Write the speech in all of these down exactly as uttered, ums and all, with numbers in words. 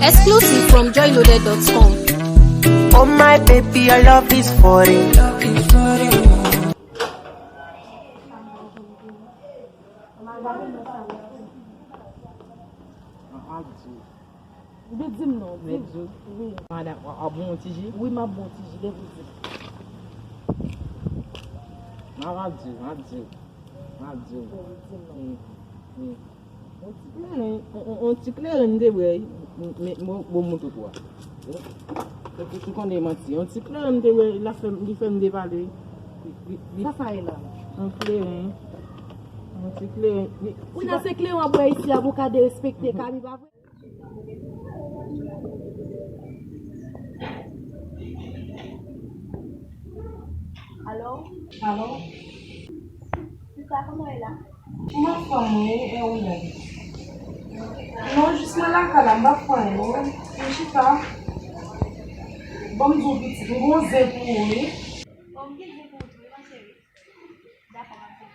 Exclusive from joyloaded dot com. Oh my baby, your love is foreign. Li di m non, di m. Wi. Madanm, w ap bon ti ji? Wi, m ap bon ti ji, leve di m. M ap di, m ap di, m ap di. Bon, li di m non. Wi, wi. On ti kleren, on, on, on ti kleren m te bwè, men, men, bon, bon, mouton twa. Ou, ou konnen manti. On ti kleren m te bwè, l ap fè m, li fè m devale. Li, li, li, sa, sa ye la? On kleren. On ti kleren. Li, wi, nan se kleren w ap bwè isi a pou w ka derespekte Kami, pa vre? Alo? Alo? Sista, kòman w ye la? M ap fè anyen, e ou menm? Non, jis mwen lakay la, m p ap fè anyen, non. M chita. Ban m di w pitit, m gon zen pou ou, wi. Bon, m gen zen pou ou tou, wi, ma chérie. Dakò, m ap di w.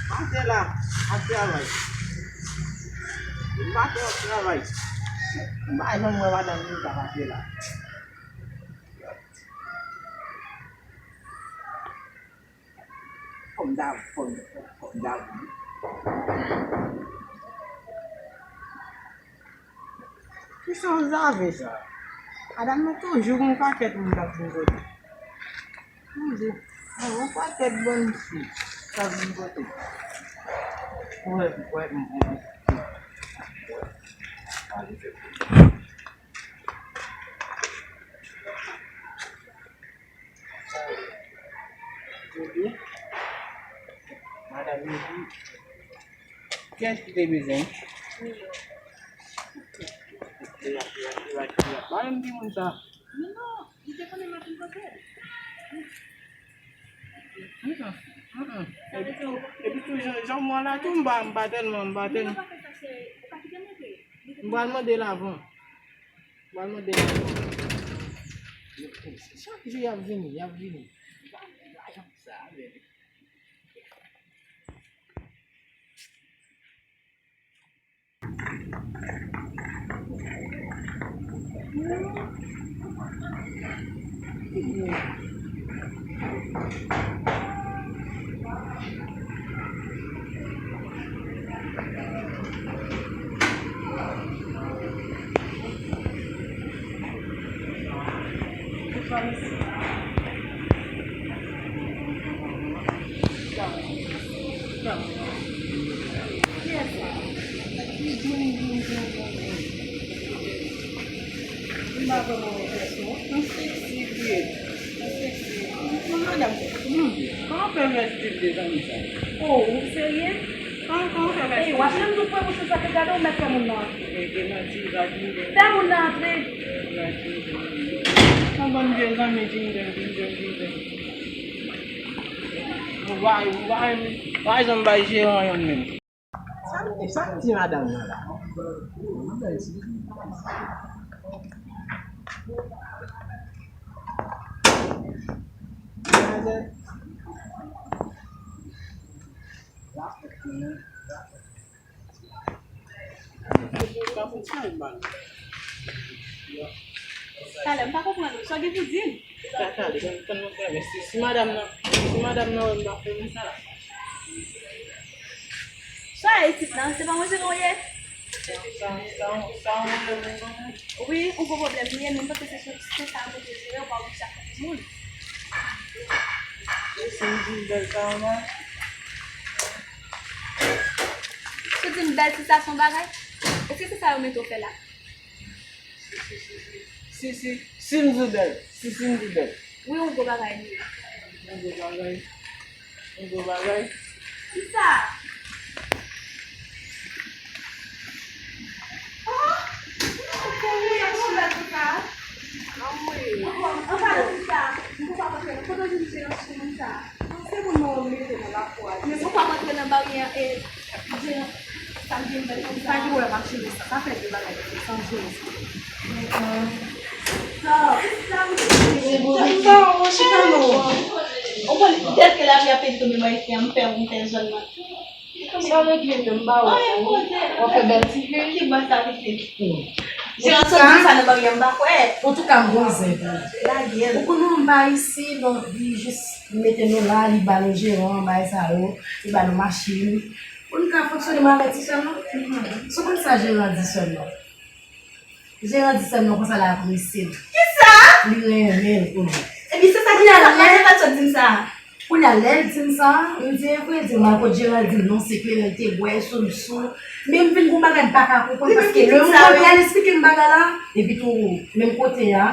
Maten la, ap travay. Maten ap travay. M pa janm wè madanm Mika maten la. Fòm dam, fòm, fòm dam. Ki san zave sa? Madanm nan toujou gon pakèt moun k ap vin kote. Toujou. Gon pakèt bann fi k ap vin kote. Wè, wè, m, m, m. Doudou, madanm Doudou, kiyès ki te bezwen? Ba menm timoun sa. Non, non, li te konnen m ap vin kote l. Epi tou, jan, jan mwen la tou, m pa, m pa tèlman, m pa tèlman. M pral mande l avan. Mwen mande la. Chak jou y ap vini, y ap vini. Sa, men. Mwen pa vrèman wè pèsonn. Mwen seksi vre. Mwen seksi. Mwen madanm, hmm, kòman fè rèspè de zanmi sa? Oh, ou serye? Kòman, kòman fè rèspè? Ey, w ap menm nou pran bouch ou sa, te gade ou mèt fè moun nan antre. Ey, gen manti, li pa di m. Fè moun nan antre. Li pa di m. Yon bann vye zanmi, jingle, jingle, jingle. Ou pa, ou pa, ou pa janm bay jeran yon menm. Sa m, sa m di madanm nan la? Madanm ti. Talè, m pa konprann ou. Sa w gen pou di m? Talè, talè, tann, tann mwen fè, men si, si madanm nan, si madanm nan wè m pa fè, men sa la. Sa e tit lan, se pa manje nou ye? Sa, sa, sa, sa yon pwoblèm, non? Wi, yon gwo pwoblèm li ye, men m panse se, se, se sa yo te jere, ou pa oblije ak tout moun. Se si m di l bèl sa, non? Si w di m bèl, se sa, se yon bagay? Èske se sa yo mete w fè la? Si, si, si, si. Si, si, si m di w bèl. Si, si m di w bèl. Wi, yon gwo bagay li ye. Yon gwo bagay. Yon gwo bagay. Kisa? Oh! Ou fè yon reyaksyon la konsa? Anmwey. Anfè, anfè, kisa? M konprann pa fè. Kote w jwenn reyaksyon konsa? Non, se Pou nou mete nan lakou a. Men pou w pa antre nan baryè e, sa gen bèl konsa. Sa ki wè m ap jere sa. Sa fè de bagay ki san jere sa. Sa, sa, m pa wè, chita non. Ou konn, dèske lapli ap pete tonbe, mwen, m fè, m fè zòn nan. Sa regle tou, m ba ou tou. W ap fè bèl ti vi. Ki bò sa pitit? Jeran sot di sa nan baryè, m pa kwè. Antouka, m gon zen tou. Lage l. Ou konnen m pa isi, donk li jis mete nou la, li ba nou jeran, bagay sa yo, li ba nou machin. Pou n ka fonksyone, m avèti sè m nan. Si w konn sa jeran di sè m nan. Jeran di sè m nan konsa l apresye l. Kisa? Li renmen l pou nou. Epi se sa ki fè sa, lè l sot di m sa. Kounye a, lè l di m sa, m di, e vre, di m al kot Jeran, l di m non, se kleren l te bwè, sou l sou. Men m vin gon bagay m pa ka konprann, paske lè moun nan pral esplike m bagay la, epi tou, menm kote a,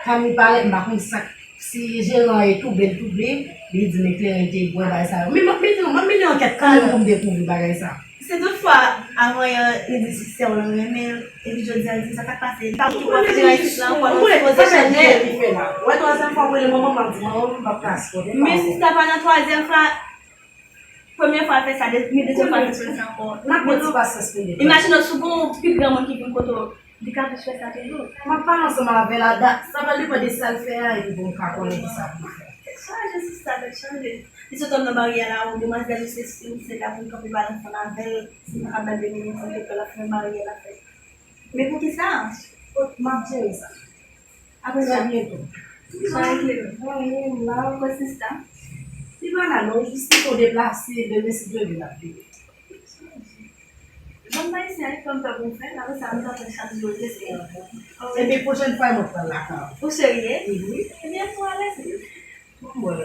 Kami parèt, m pa konn sa k, si Jeran e toube l toube, li di men kleren l te bwè, bagay sa yo. Men m ap mennen, m ap mennen ankèt kanmenm pou m dekouvri bagay sa. Si toutfwa, avan yè, li di si sè w lan renmen l, epi jodi a, li di sa k ap pase, li pa ki w ap fè isit la ankò, li sipoze chanje. Ou wè twazyèm fwa w rele manman m, m ap di manman m, m p ap ka sipòte. Men sista pa nan twazyèm fwa, premye fwa l fè sa, de- men dezyèm fwa l fè sa ankò. N ap pran ti pasyans pou li. Imajine w si w gon pi granmoun ki vin kote w, li ka plis fè sa toujou. M ap pale ansanm avè l a dat, sa pral depann de sa l fè a, epi pou m ka konnen ki sa pou m fè. Tèt chaje sista, tèt chaje. Li sot nan baryè la, ou demwazèl, ou se si, ou se la pou l kanpe balanse ansanm avè l. Si m pa ka ba l de minit, se ke l ap fè yon baryè l ap fè. Men poukisa? M ap jere sa. Apre sa, trè byento. Sa regle. Mwen menm la. Kot sista? Li pa la non, jis li ko deplase, demen si Dye vle l ap vini. Bann ayisyen an, fè m pè pou m fè, apre sa, m t ap fè chak jou, te se. Ebyen, pwochèn fwa, mwen pral lakay ou. Ou serye? Wi. Ebyen, pou alèz. Bon, mwen,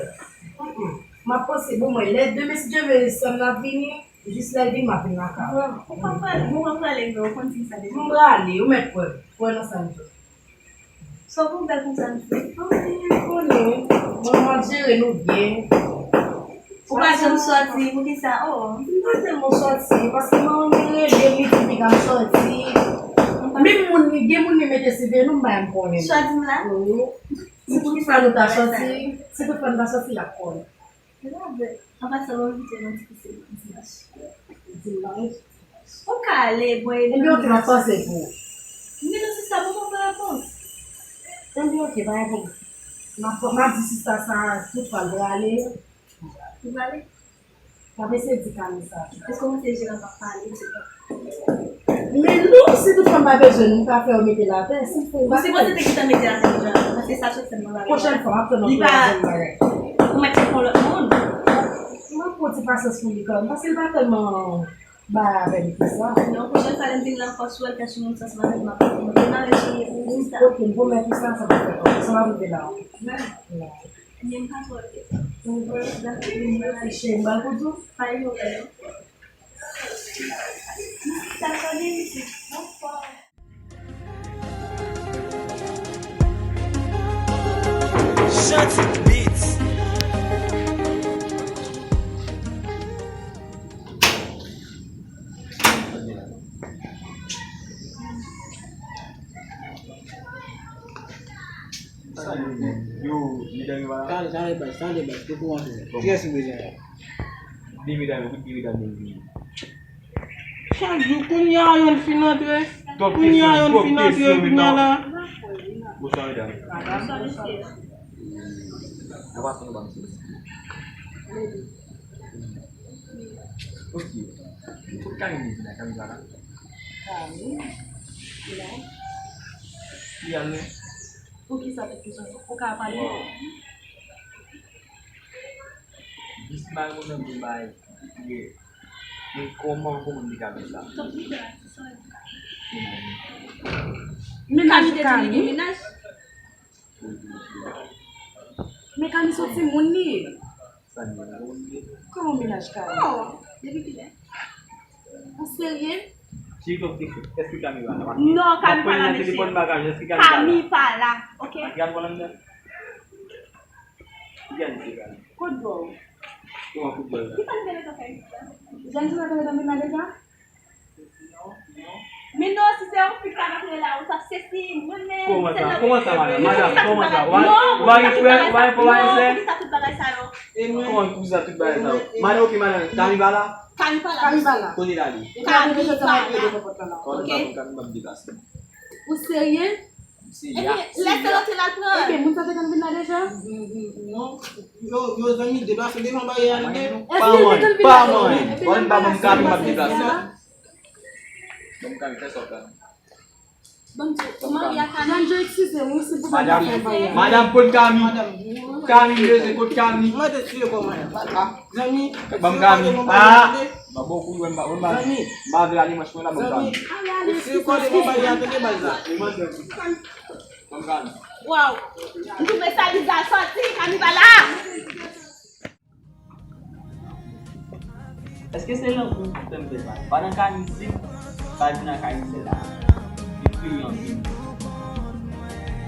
m ap panse, bon, mwen, lè demen si Dye vle, sè m nan ap vini, jis lè l vini, m ap vin lakay ou. Bon, ou pa prale, bon, ou pa prale vre, ou konn di m sa deja. M prale, ou mèt kwè m, kwè nan sa m di w. Sa w pou bèl konsa, mesye. Anyen, konnen, mwen, m ap jere nou byen. Ou pa janm sòti, poukisa? Oh. M pa tèlman sòti, paske manman m rele m, li di m piga m sòti. Menm moun, gen moun li mete siveye nou, m pa janm konnen. Chwazi m la? Wi. Si toutfwa nou ta sòti, si toutfwa nou ta sòti, l ap konnen. An pasan, mwen envite nou ti pise dimanch. Dimanch? Ou ka ale, bon, e dimanch. Ebyen, ok, m ap panse pou ou. Men non, sista, bon, mwen pa repons. Ebyen, ok, pa gen pwoblèm. M ap, m ap di sista sa, toutfwa l prale. Ou prale? M ap eseye di Kami sa. Èske w panse Jeran p ap pale, se pa? Men non, si toutfwa m pa bezwen l, m ka fè yo mete l atè. Si l fè, m pa fè. Ou sipoze te gentan mete l atè deja, paske sa sot sèlman bagay. Pwochèn fwa, m ap tann yon twazyèm bagay. Ou mèt chèche yon lòt moun. M ap pran ti pasyans pou li kanmenm, paske l pa tèlman bay avè m pou sa. Non, pwochèn fwa lè m vin la ankò, si w al chèche yon moun sa, se pa tèlman, m ap demare sou li pou sista. Ok, m pwomèt ou sa, sa p ap fèt ankò. Sa p ap rive la ankò. Non. Ebyen, m pa twò rete. Ou kwè? Dakò, m pa rete. Cheri, m ba l kout jou. Pa gen pwoblèm. Sa konnen isit. Bonfwa. Janti Beats. Sa yo, yo, medam yo pa la? Tande, tande, baz, tande, baz, te pou antre. Kiyès ou bezwen la? De medam yo, kote de medam yo vini? Chak jou, kounye a yonn fin antre. Kounye a yonn fin antre, kounye a la. Bonswa, medam. Bonswa, mesye. Nan pa fè nou ba m sou mesye. Ok. Kot Kami vin la, Kami pa la? Kami? Li la. Li al, men. Poukisa tèt kesyon sa? Ou ka pale? Jis bay moun nan pou bay. Men kòman, kòman li ka fè sa? Mennaj Kami. Men Kami se timoun li ye. Kòman mennaj Kami? Oh, depi kilè? Ou serye? Cheri, tòp kesyon. Èske Kami pa la? Non, Kami pa la, mesye. Kami pa la, ok? Kot dwòl? Kòman kout dwòl la? Ki sa l te gentan fè isit la? Jan Jonathan gentan vin la deja? Non, non. Men non, si se yon fi k ap rele la, ou t ap sesi, mwen menm, kòman sa, kòman sa, madanm? Madanm, kòman sa? Ou pa gen frè, ou pa gen frè, ou pa gen sè? Kòman pou ki sa tout bagay sa yo? Kòman pou ki sa tout bagay sa yo? Madanm, ok, madanm, Kami pa la? Kami pa la. Kami pa la. Kote l ale? Kami pa la. Kòman pa pou Kami pa deplase? Ou serye? Ebyen, lè se l antre l al pran. Ebyen, moun sa te konn vin la deja? Non, yo, yo zanmi deplase devan baryè a, tande? Pa mwen, pa mwen. Bon, pa mwen, Kami pa deplase. Bon, Kami, fè sa w fè. Bon, Maria, Kami. Janjo, eskize m, wi, silvouplè, pa fè bagay. Madanm, kot Kami? Kami, bezwen kot Kami? Mwen te siye kòman. Zanmi, ban m Kami. Ah! Ba bon kou, wè m ba, wè m ba. Zanmi. M ba vle ale, mwen, mwen la ban m Kami. Zanmi. Ou se kòde mwen ba li atake baz la. Ban m Kami. Waw. M twouve sa bizar, sòti, Kami pa la. Èske se lanmou ki fè m fè sa? Pandan Kami di, pa di nan Kami se la. Li kriye anpil.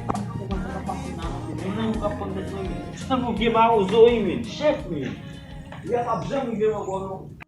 Pa konprann sa k ap pase nan lanmou. Menm lanmou k ap konn tèt mwen, men. Tankou vye mawozo, wi, men. Chèf, men. Li a p ap janm rive m ankò, non.